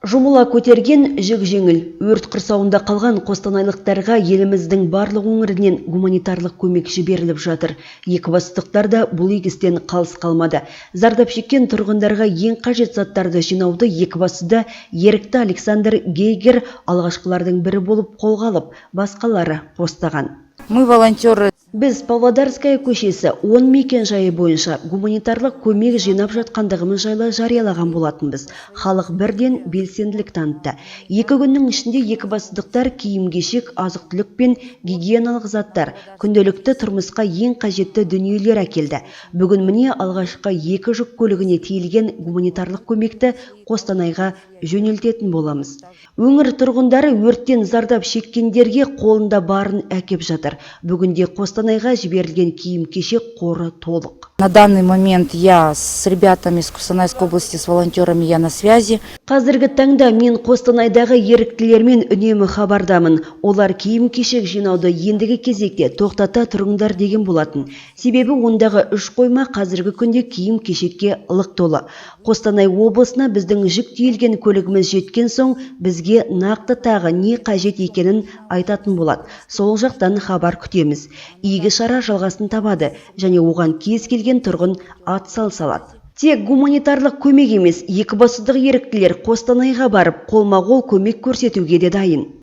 Жұмыла көтерген жүк жеңіл. Өрт құрсауында қалған қостанайлықтарға еліміздің барлық өңірінен гуманитарлық көмек жіберіліп жатыр. Екібастұздықтар да бұл игі істен қалыс қалмады. Зардап шеккен тұрғындарға ең қажет заттарды жинауды Екібастұзда ерікті Александр Гейгер алғашқылардың бірі болып қолға алып, басқалары қостаған. Мы волонтеры. Біз Павлодарская көшесі 10 мекен жайы бойынша гуманитарлық көмек жинап жатқандығымыз жайлы жариялаған болатынбыз. Халық бірден белсенділік танытты. 2 күннің ішінде екібастұздықтар киім-кешек, азық-түлік пен гигиеналық заттар, күнделікті тұрмысқа ең қажетті дүниелер әкелді. Бүгін, міне, алғашқы екі жүк көлігіне тиелген гуманитарлық көмекті Қостанайға жөнелтетін боламыз. Өңір тұрғындары өрттен зардап шеккендерге қолында барын әкеп жатыр. Бүгінде Қостанайға жіберілген киім-кешек қоры толық. На данный момент я с ребятами из Кустанайской области, с волонтерами я на связи. Қазіргі таңда мен Қостанайдағы еріктілермен үнемі хабардамын. Олар киім-кешек жинауды ендігі кезекте тоқтата тұрыңдар деген болатын. Себебі ондағы үш қойма қазіргі күнде киім-кешекке лық толы. Қостанай облысына біздің жүк тиелген көлігіміз жеткен соң, бізге нақты тағы не қажет екенін айтатын болады. Сол жақтан хабар күтеміз. Игі шара жалғасын табады және оған кез келген тұрғын ат салыса алады. Тек гуманитарлық көмек емес, екібастұздық еріктілер Қостанайға барып, қолма-қол көмек көрсетуге де дайын.